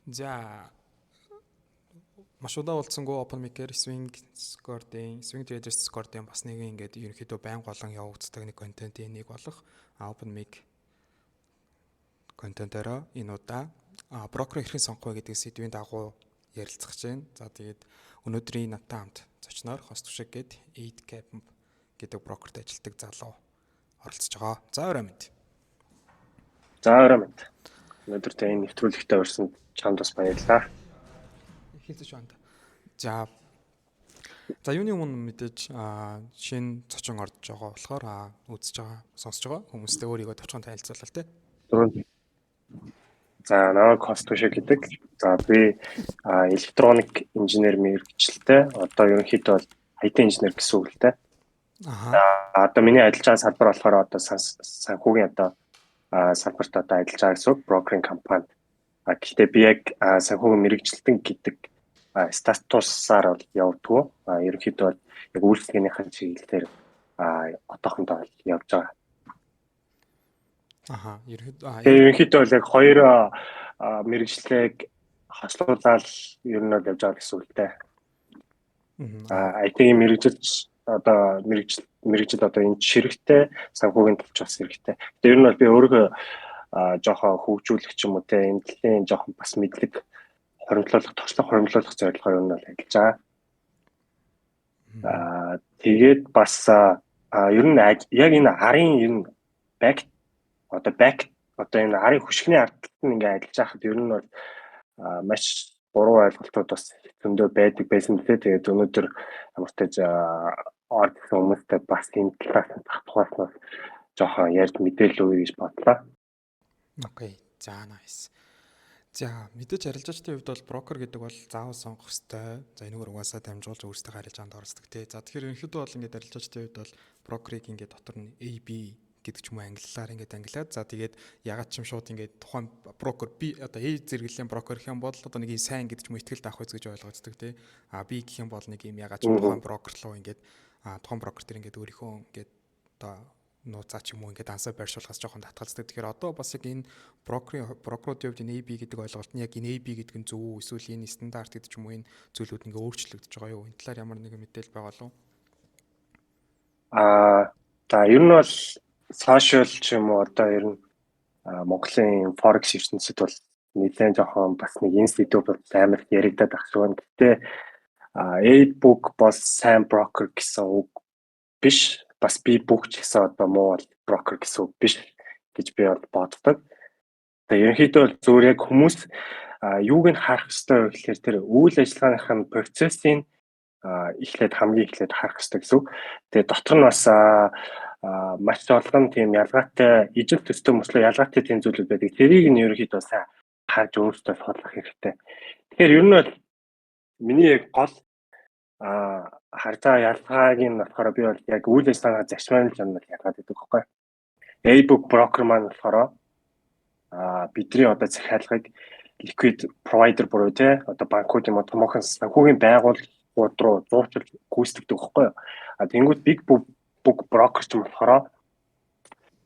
За, маш удаа уулзсангүй Open Mic-ээр Swing Discord-ийн, Swing Traders Discord-ийн бас нэгэн ингээд ерөнхийдөө байнга болон явагддаг нэг контентын нэг болох Open Mic контентоороо энэ удаа брокер хэрхэн сонгох вэ гэдэг сэдвийн дагуу ярилцах гэж байна. За, тэгээд өнөөдрийн надтай хамт зочноор Хост Түшиг гээд 8Cap гэдэг брокерт ажилладаг залуу оролцож байгаа. За, орой мэнд. За, орой мэнд. Өнөөдөр тэ энэ нэвтрүүлэгтээ урьсан чамд бас баярлалаа. Хэлцэж байна. За. За, юуны өмнө мэдээж шинэ зочин орж байгаа болохоор үзэж байгаа, сонсож байгаа хүмүүстэй өөрийгөө товчхон танилцуулаа те. За, намайг Хост Түшиг гэдэг. За, би электроник инженер мэргэжилтэй. Одоо ерөнхийдөө бол IT инженер гэсэн үг л дээ. Одоо миний ажиллаж байгаа салбар болохоор одоо санхүүгийн одоо салбарт одоо ажиллаж байгаа гэсэн үг, брокеринг компани. Гэхдээ би яг санхүүгийн мэргэжилтэн гэдэг статусаар бол явдггүй. Ерөнхийдөө бол яг үйлчлэгээнийхэн чиглэлээр одоохондоо явж байгаа. Ерөнхийдөө бол яг хоёр мэргэжлийг хослуулаад ер нь бол явж байгаа гэсэн үг л дээ. IT-ийн мэргэжилч одоо мэргэжил одоо энэ хэрэгтэй, санхүүгийн талч бас хэрэгтэй. Тэгээ ер нь бол би өөрийгөө жоохон хөгжүүлэх ч юм уу те, энэ талын жоохон бас мэдлэг хоримтлуулах, туршлага хоримтлуулах зорилгоор ер нь бол ажиллаж байгаа. Тэгээд бас ер нь яг энэ арын ер нь back одоо back одоо энэ арын хөшигний ард талд нь ингээ ажиллаж байхад ер нь бол маш буруу ойлголтууд бас зөндөө байдаг байсан лээ. Тэгээд өнөөдөр ямар ч тааж орд хүмүүстэй бас энэ талаас нь татхуйснаас жоохон ярьж мэдээлэл өгье гэж бодлоо. Окей. За, nice. За, мэдээж арилжаачдын хувьд бол брокер гэдэг бол заавал сонгох ёстой. За, энэгээр угаасаа дамжуулж өөрсдөө арилжаанд оролцдог тий. За, тэгэхээр ерөнхийдөө бол ингээд арилжаачдын хувьд бол брокерыг ингээд дотор нь A, B гэдэг ч юм уу англиар ингээд ангилаад, за, тэгээд ягаад ч юм шууд ингээд тухайн брокер B, одоо A зэрэглэлийн брокер гэх юм бол одоо нэг юм сайн гэдэг ч юм уу ихтгэл авах үз гэж ойлгоцдог тий. А B гэх юм бол нэг юм ягаад ч тухайн брокер руу ингээд тухайн брокер дээр ингээд өөрийнхөө ингээд одоо нууцаа ч юм уу ингээд дансаа байршуулахаас жоохон татгалздаг. Тэгэхээр одоо бас яг энэ брокеруудын хувьд энэ AB гэдэг ойлголт нь яг энэ AB гэдэг нь зөв үү, эсвэл энэ стандарт гэдэг ч юм уу энэ зүйлүүд ингээд өөрчлөгдөж байгаа юу? Энэ талаар ямар нэгэн мэдээлэл байгаа болов уу? За, ер нь бол social ч юм уу одоо ер нь Монголын forex ертөнцид бол нэлээд жоохон бас нэг энэ сэдв бол амар яригадаад байх шиг байна. Гэтэ A-book бол сайн брокер гэсэн үг биш. Бас B-book ч гэсэн одоо муу бол брокер гэсэн үг биш гэж би бол боддог. Тэгээ ерөнхийдөө бол зөвхөн яг хүмүүс юуг нь харах ёстой вэ гэхээр тэр үйл ажиллагааных нь процессыг эхлээд хамгийн эхлээд харах ёстой гэсэн үг. Тэгээ дотор нь бас маш олон тийм ялгаатай ижил төстэй мөслөө ялгаатай тийм зүйлүүд байдаг. Тэрийг нь ерөнхийдөө сайн харж өөрсдөө судлах хэрэгтэй. Тэгэхээр ер нь бол миний яг гол харж байгаа ялгааг нь болохоор би бол яг үйл ажиллагаа зарчмаар л юм ялгаад байдаг байхгүй. A-book broker маань болохоор бидний одоо захиалгыг liquid provider буюу те одоо банкуд юм уу томоохон санхүүгийн байгууллагууд руу зуучил гүйцэтгэдэг байхгүй юу. А тэнгууд big book broker ч юм болохоор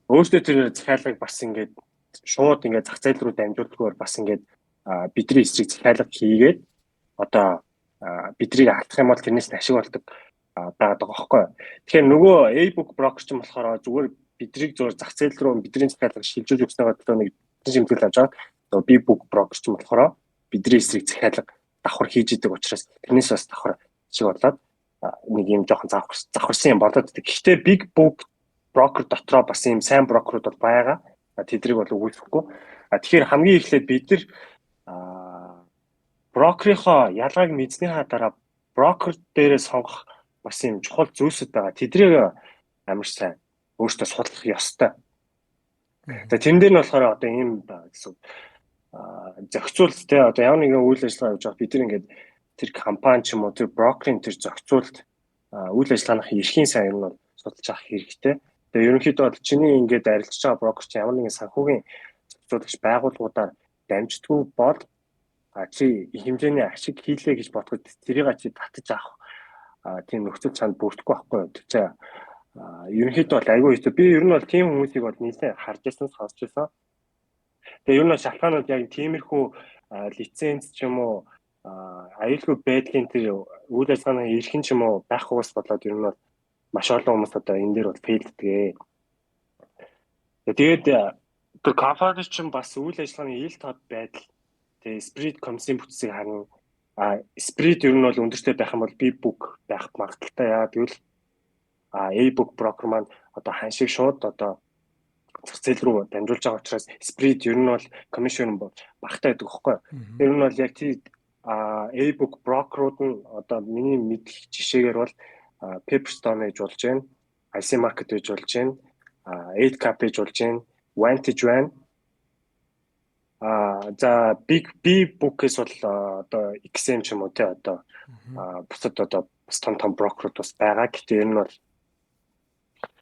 өөрсдөө тэр захиалгыг бас ингээд шууд ингээд зах зээл рүү дамжуулдаггаар бас ингээд бидний эсрэг захиалга хийгээд одоо бидрийг алдах юм бол тэрнээс нь ашиг болдог байгаад байгаа байхгүй. Тэгэхээр нөгөө A-book broker ч юм болохоор зүгээр бидрийг зүгээр зах зээл рүү бидний захиалга шилжүүлж өгснөөгөө төлөө нэг шимтгэл авч байгаа. Нөгөө B-book broker ч юм болохоор бидний эсрэг захиалга давхар хийж идэг учраас тэрнээс бас давхар шиг болоод нэг юм жоохон завхарсан юм болоод идэг. Гэхдээ big book broker дотроо бас юм сайн брокерууд бол байгаа. Тэдрийг бол үгүйсэхгүй. Тэгэхээр хамгийн эхлээд бид нар брокерийнхоо ялгааг мэдснийхаа дараа брокер дээрээ сонгох бас юм чухал зүйлсүүд байгаа. Тэдрийг амар сайн өөртөө судлах ёстой. Тэгээ тэрэн дээр нь болохоор одоо ийм гэсэн зохицуулт те, одоо ямар нэгэн үйл ажиллагаа явуулж байгаа бид нар ингээд тэр компани ч юм уу тэр брокерийн тэр зохицуулт, үйл ажиллагааных эрхийн сайн ер нь бол судалж авах хэрэгтэй. Тэгээ ерөнхийдөө бол чиний ингээд арилжж байгаа брокер чинь ямар нэгэн санхүүгийн зохицуулагч байгууллагуудаар дамждаггүй бол чи их хэмжээний ашиг хийлээ гэж бодоход тэрийг чи татаж авах тийм нөхцөл чанд бүрдэхгүй байхгүй юу. Тэр чи ерөнхийдөө бол айгүй хэцүү. Би ер нь бол тийм хүмүүсийг бол нэлээд харж байсан, сонсч байсан. Тэгээ ер нь шалтгаанууд яг тиймэрхүү лиценз ч юм уу аюулгүй байдлын тэр үйл ажиллагааны эрхэн ч юм уу байхгүйгээс болоод ер нь бол маш олон хүмүүс одоо энэ дээр бол фейлддэг. Тэгээд тэр компани чинь бас үйл ажиллагааны ил тод байдал, тэгээ spread, комиссийн бүтцийг харна. Spread ер нь бол өндөртэй байх юм бол B book байх магадлалтай. Яа гэвэл A book брокер маань одоо ханшиг шууд одоо зах зээл рүү дамжуулж байгаа учраас spread ер нь бол commission багатай байдаг байхгүй. Ер нь бол яг тий A book брокерууд нь одоо миний мэдэх жишээгээр бол Pepperstone гэж болж байна, IC Market гэж болж байна, 8Cap гэж болж байна, Vantage байна. За, Big B book-ээс бол одоо XM ч юм уу те, одоо бусад одоо бас том том брокерууд бас байгаа. Гэхдээ ер нь бол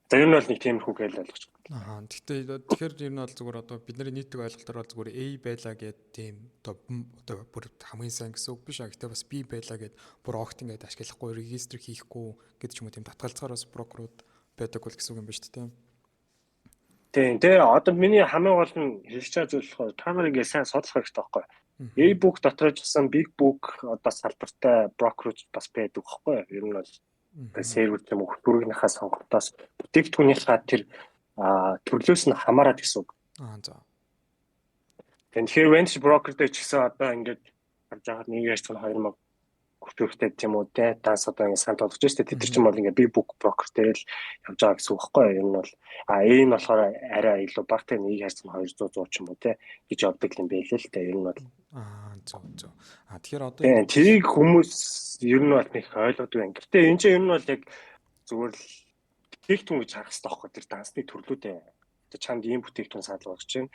за, ер нь бол нэг тиймэрхүү гээл ойлгож байна. Аа, гэхдээ тэгэхээр ер нь бол зүгээр одоо бидний нийтэг ойлголтоор бол зүгээр A байлаа гэд тийм одоо бүр хамгийн сайн гэсэн үг биш. А гэхдээ бас B байлаа гэд бүр огт ингээд ашиглахгүй, регистр хийхгүй гэдэг ч юм уу, тийм татгалзахаар бас брокерууд байдаг бол гэсэн үг юм ба шүү дээ. Тийм, тэгээ одоо миний хамгийн гол нь хэлж байгаа зүйл болохоор та нар ингээд сайн судлах хэрэгтэй байхгүй. A-book дотор ч гэсэн big book одоо салбартай брокерууд бас байдаг байхгүй. Ер нь бол сервер юм уу, хөтөлбөрийнхаа сонголтоос, бүтээгдэхүүнийхээ тэр төрлөөс нь хамаарат гэсэн үг. Аа, за. Тэгэхээр Vantage broker дээр ч гэсэн одоо ингээд харж байхад нэг ярьц нь 2000 хөтөлбөртэй тийм үү те, данс одоо ингээд санал болгож штэ, тэд нар чинь бол ингээд B book broker дээр л явж байгаа гэсэн үг байхгүй юу? Ер нь бол A нь болохоор арай илүү багатай, нэг харьц нь 200 100 ч юм уу те гэж явдаг юм байлээ л те, ер нь бол. Аа, зөв зөв. А тэгэхээр одоо тэрийг хүмүүс ер нь бол нэг ойлгодог юм. Гэтэ энэ чинь ер нь бол яг зүгээр л бүтээгдэхүүн гэж харах хэрэгтэй байхгүй, тэр дансны төрлүүдээ. Одоо чамд ийм бүтээгдэхүүн санал болгож байна.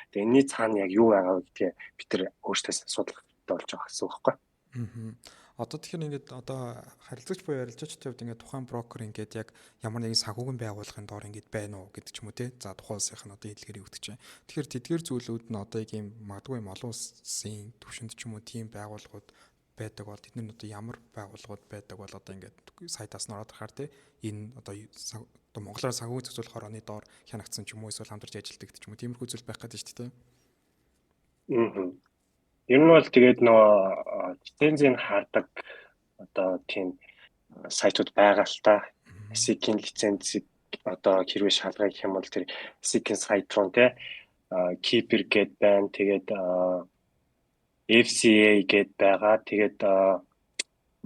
Тэгээ энэний цаана яг юу байгаа вэ гэдгээ бид тэр өөрсдөөс асуудал болж байгаа гэсэн үг байхгүй. Аа. Одоо тэгэхээр ингээд одоо харилцагч буюу арилжаачдын хувьд ингээд тухайн брокер ингээд яг ямар нэгэн санхүүгийн байгууллагын доор ингээд байна уу гэдэг ч юм уу те. За, тухайн улсынх нь одоо хэллэгээр юу гэдэг чинь. Тэгэхээр тэдгээр зүйлүүд нь одоо яг ийм магадгүй юм олон улсын төвшөнд ч юм уу тийм байгууллагууд байдаг бол тэд нар одоо ямар байгууллагууд байдаг бол одоо ингээд сайтаас нь ороод ирахаар те, энэ одоо монголоор санхүүгийн зохицуулах хорооны доор хянагдсан ч юм уу, эсвэл хамтарч ажилладаг ч юм уу, тиймэрхүү зүйл байх гэдэг шүү дээ. Аа. Ер нь бол тэгээд нөгөө лицензийг хардаг одоо тийм сайтууд байгаа л та. SEC-ийн лицензийг одоо хэрвээ шалгах гэх юм бол тэр SEC-ийн сайт руу те, Keeper гэд байна. Тэгээд FCA гэд байгаа. Тэгээд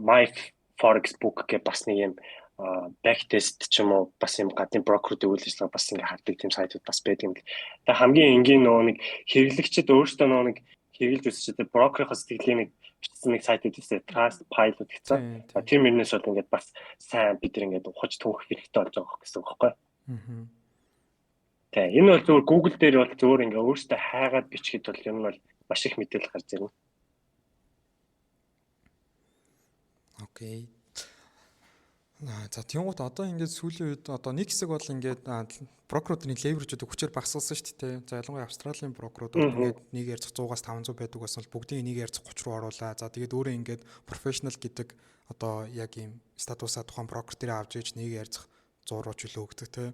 My Forex Book гэх бас нэг юм backtest ч юм уу, бас юм гадны брокеруудын үйл ажиллагаа бас ингээ хардаг тийм сайтууд бас байдаг юм л. Тэгээ хамгийн энгийн нөгөө нэг хэрэглэгчид өөрсдөө нөгөө нэг хэрэглэж үзэж тэр брокерийнхаа сэтгэлийн нэг бичсэн нэг сайт өгдөөсэй, Trust Pilot гэсэн. Тэр мөрнөөс бол ингээд бас сайн бид нар ингээд ухаж түүх хэрэгтэй болж байгаа гэсэн үг байхгүй. Аа. Тэгээ энэ бол зөвхөн Google дээр бол зөвхөн ингээ өөрсдөө хайгаад бичгээд бол юм бол маш их мэдээлэл гарч ирнэ. Окей. За, тэгэнгүүт одоо ингээд сүүлийн үед одоо нэг хэсэг бол ингээд брокеруудын leverage-үүдийг хүчээр багасгасан шүү дээ. За, ялангуяа Австралийн брокерууд бол ингээд нэг ярьцах 100-аас 500 байдаг байсан бол бүгдийг нэг ярьцах 30 руу оруулаа. За, тэгээд өөрөө ингээд professional гэдэг одоо яг ийм статусаа тухайн брокер дээр авч иж нэг ярьцах 100 руу ч илүү өгдөг те.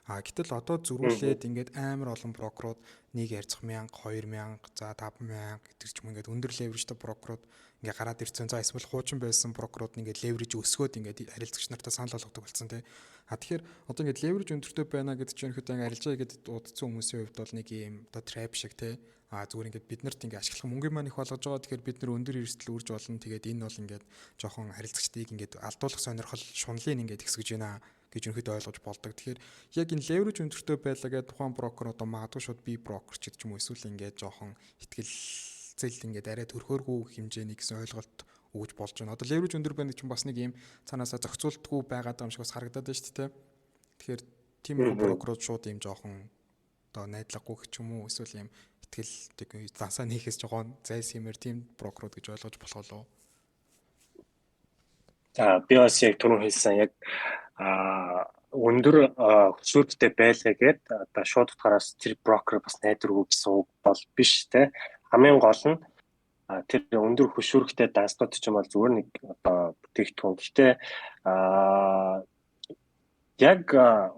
А гэтэл одоо зөрүүлээд ингээд амар олон брокерууд нэг ярьцах 1000, 2000, за 5000 гэдэг ч юм ингээд өндөр leverage-тэй брокерууд ингээд гараад ирсэн. За, эсвэл хуучин байсан брокерууд нь ингээд leverage өсгөөд ингээд харилцагч нартай санал болгодог болсон тий. А тэгэхээр одоо ингээд leverage өндөртэй байна гэдэг чинь ерөнхийдөө ингээд арилжаа гэдэг удацсан хүмүүсийн хувьд бол нэг юм одоо trap шиг тий. А зүгээр ингээд бид нарт ингээд ашиглах мөнгө маань их болгож байгаа. Тэгэхээр бид нар өндөр эрсдэл үрж болно. Тэгээд энэ бол ингээд жоохон харилцагчдыг ингээд алдуулах сонирхол шунлыг ингээд ихсгэж байна гэж ерөнхийдөө ойлгож болдог. Тэгэхээр яг энэ leverage өндөртэй байлаа гэдэг тухайн брокер одоо магадгүй шууд B брокер ч гэдэг ч юм уу, эсвэл ингээд жоохон ихтгэлцэл ингээд арай төрхөөргүй хэмжээний гэсэн ойлголт өгж болж байна. Одоо leverage өндөр байна гэж чинь бас нэг юм цаанаасаа зохицуултгүй байгаад байгаа юм шиг бас харагдаад байна шүү дээ. Тэгэхээр тиймэрхүү брокерууд шууд юм жоохон одоо найдлагагүй ч юм уу, эсвэл юм ихтгэл дансаа нээхээс жоохон зайлсхиймээр тийм брокерууд гэж ойлгож болох болов уу? За, би бас яг түрүүн хэлсэн яг өндөр хөшүүрэгтэй байлаа гэд одоо шууд утгаараас тэр брокер бас найдваргүй гэсэн үг бол биш те. Хамгийн гол нь тэр өндөр хөшүүрэгтэй данснууд ч юм бол зүгээр нэг одоо бүтээгдэхүүн. Гэхдээ яг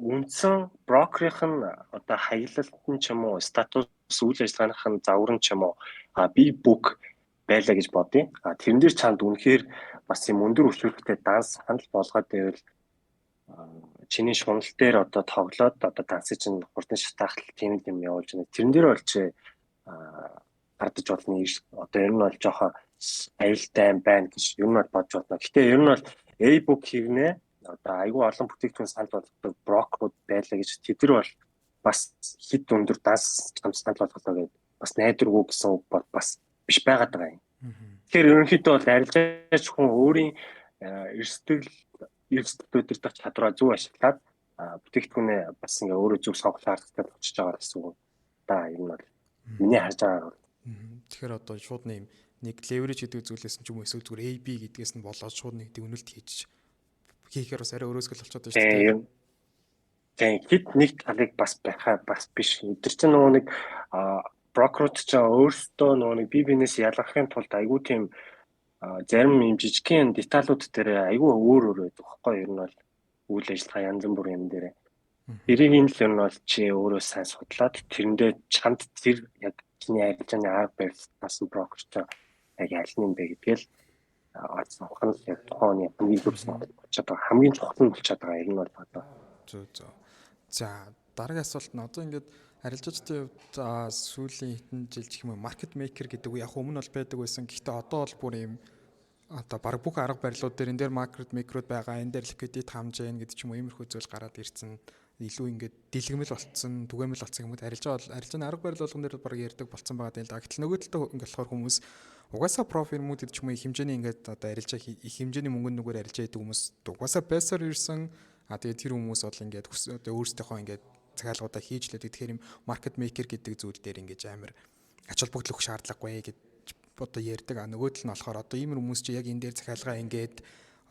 үндсэн брокерийнх нь одоо хаяглалт нь ч юм уу, статус үйл ажиллагааных нь загвар нь ч юм уу B book байлаа гэж бодъё. Тэрэн дээр чамд үнэхээр бас юм өндөр өшөөрөлтэй данс санал болгоод байвал чиний шунал дээр одоо тоглоод одоо дансыг чинь хурдан шатаах тийм юм явуулж байна. Тэрэн дээр бол чи гардаж болно. Одоо ер нь бол жоохон аюултай юм байна гэж ер нь бол бодож байна. Гэтэ ер нь бол A-book хэрнээ одоо айгүй олон бүтээгдэхүүн санал болгодог брокерууд байлаа гэж, тэд нар бол бас хэд өндөр данс санал болголоо гэдэг бас найдваргүй гэсэн үг бол бас биш байгаад байгаа юм. Тэгэхээр ерөнхийдөө бол арилжаач хүн өөрийн эрсдэл эрсдэл удирдах чадвараа зөв ашиглаад бүтээгдэхүүнээ бас ингээ өөрөө зөв сонгох шаардлагатай болчихж байгаа гэсэн үг. Да, ер нь бол миний харж байгаагаар бол. Тэгэхээр одоо шууд нэг leverage гэдэг зүйлээс нь ч юм уу, эсвэл зүгээр AB гэдгээс нь болоод шууд нэг дүгнэлт хийхээр бас арай өрөөсгөл болчиход байна шүү дээ. Тийм, хэд нэг талыг бас байхаа бас биш. Эдгээр чинь нөгөө нэг брокерууд ч өөрсдөө нөгөө нэг бие биенээс ялгахын тулд айгүй тийм зарим юм жижигхэн деталууд дээр айгүй өөр өөр байдаг байхгүй, ер нь бол үйл ажиллагаа янз бүрийн юм дээр. Тэрийг нь л ер нь бол чи өөрөө сайн судлаад, тэрэндээ чамд тэр яг чиний арилжааны арга барил таасан брокер ч яг аль нь юм бэ гэдгээл сонгох нь яг тухайн хүний хамгийн зөв сонголт болчиход байгаа. Хамгийн чухал нь болчиход байгаа. Ер нь бол одоо. Зөв. За, дараагийн асуулт нь одоо ингээд арилжаачдын хувьд сүүлийн хэдэн жил гэх юм уу, market maker гэдэг үг яг өмнө бол байдаг байсан. Гэхдээ одоо бол бүр ийм одоо баг бүх арга барилууд дээр энэ дээр market maker-ууд байгаа, энэ дээр liquidity хамж гэн гэдэг ч юм уу, иймэрхүү зүйл гараад ирсэн. Илүү ингээд дэлгэмэл болцсон, түгээмэл болцсон юм уу, арилжаа бол арилжааны арга барил болгон дээр баг ярьдаг болцсон байгаа юм л да. Гэтэл нөгөө талдаа ингээд болохоор хүмүүс угаасаа prop firm-үүд гэдэг ч юм уу, их хэмжээний ингээд одоо арилжаа, их хэмжээний мөнгөнд нүгээр арилжаа хийдэг хүмүүс угаасаа байсаар ирсэн. А тэгээд тэр хүмүүс бол ингээд одоо өөрсдийнхөө ингээд захиалгуудаа хийж лээ. Тэгэхээр юм market maker гэдэг зүйл дээр ингээд амар ач холбогдол өгөх шаардлагагүй гэж одоо ярьдаг. А нөгөө тал нь болохоор одоо ийм хүмүүс чи яг энэ дээр захиалгаа ингээд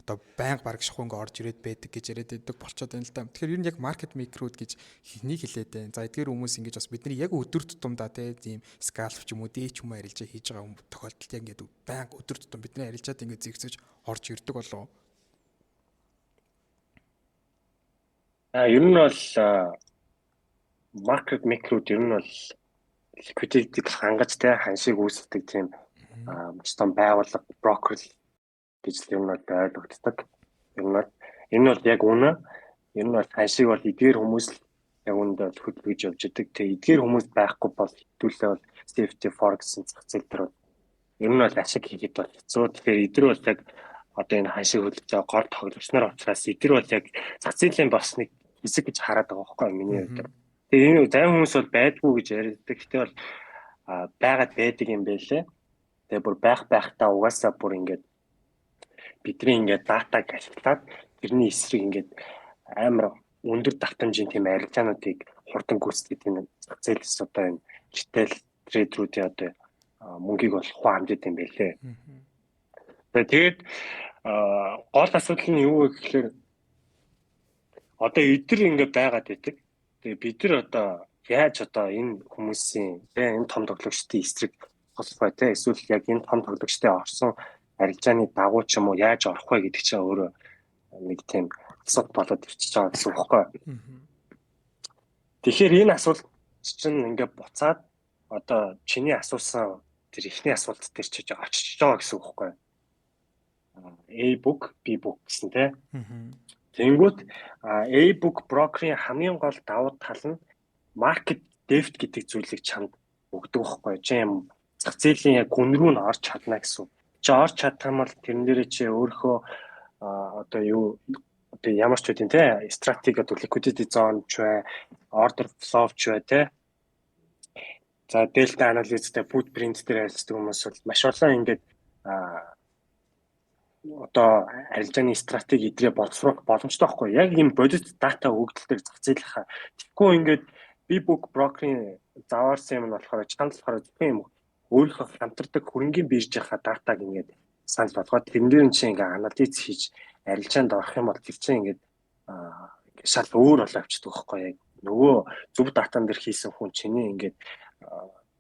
одоо байнга баг шахуу ингээ орж ирээд байдаг гэж яриад байдаг болчиход байна л да. Тэгэхээр ер нь яг market maker-ууд гэж хэнийг хэлээд байна? За, эдгээр хүмүүс ингэж бас бидний яг өдөр тутамдаа те, тийм scalp ч юм уу, day ч юм уу арилжаа хийж байгаа тохиолдолд яг ингээд байнга өдөр тутам бидний арилжаад ингээд зэгцэж орж ирдэг болов уу? А ер нь бол market maker-ууд ер нь бол liquidity-г хангаж те, ханшийг үүсгэдэг тийм маш том байгууллага, брокер гэж л ер нь бол ойлгогддог. Ер нь бол энэ бол яг үнэ. Ер нь бол ханшийг бол эдгээр хүмүүс л яг үүндээ бол хөдөлгөж явж идэг. Тэгээ эдгээр хүмүүс байхгүй бол хэдүүлээ бол CFD Forex-ын зах зээл дээр бол ер нь бол ашиг хийхэд бол хэцүү. Тэгэхээр эдгээр бол яг одоо энэ ханшийг хөдөлгөж байгаа гол тоглогч нар учраас эдгээр бол яг зах зээлийн бас нэг хэсэг гэж хараад байгаа байхгүй, миний хувьд. Тэгээ энэ зарим хүмүүс бол байдгүй гэж яриаддаг. Гэтэ бол байгаад байдаг юм байлээ. Тэгээ бүр байх байхдаа угаасаа бүр ингээд бидний ингээд датаг ашиглаад тэрний эсрэг ингээд амар өндөр давтамжийн тийм арилжаануудыг хурдан гүйцэтгэдэг энэ зах зээлс одоо энэ retail trader-үүдийн одоо мөнгийг бол ухаан хамжаад юм байлээ. Тэгээд гол асуудал нь юу вэ гэхээр одоо эдгээр ингээд байгаад байдаг. Тэгээ бид нар одоо яаж одоо энэ хүмүүсийн тэ, энэ том тоглогчдын эсрэг болох вэ те, эсвэл яг энэ том тоглогчдын орсон арилжааны дагуу ч юм уу яаж орох вэ гэдэг чинь өөрөө нэг тийм асуудал болоод ирчихэж байгаа гэсэн үг байхгүй. Тэгэхээр энэ асуулт чинь ингээд буцаад одоо чиний асуусан тэр эхний асуулт дээр чи очиж байгаа гэсэн үг байхгүй. A book, B book гэсэн те. Тэнгүүт A book брокерийн хамгийн гол давуу тал нь market depth гэдэг зүйлийг чамд өгдөг байхгүй. Чи юм зах зээлийн яг гүн рүү нь орж чадна гэсэн. Чи орж чадах юм бол тэрэн дээрээ чи өөрийнхөө одоо юу, одоо ямар ч үгүй те, стратеги, одоо liquidity zone ч бай, order flow ч бай те. За, delta analysis-тэй, footprint дээр ажилладаг хүмүүс бол маш олон ингээд одоо арилжааны стратеги эдрээ боловсруулах боломжтой байхгүй. Яг ийм бодит дата өгөгдөл дээр зах зээлийнхаа. Тэгэхгүй ингээд B-book брокерийн заваарсан юм нь болохоор чанал болохоор зөвхөн юм өөрийнхөө хамтардаг хөрөнгийн биржийнхаа датаг ингээд санал болгоод, тэрэн дээр нь чи ингээд анализ хийж арилжаанд орох юм бол тэр чинь ингээд шал өөр болоо авчдаг байхгүй, яг нөгөө зөв датан дээр хийсэн хүн чиний ингээд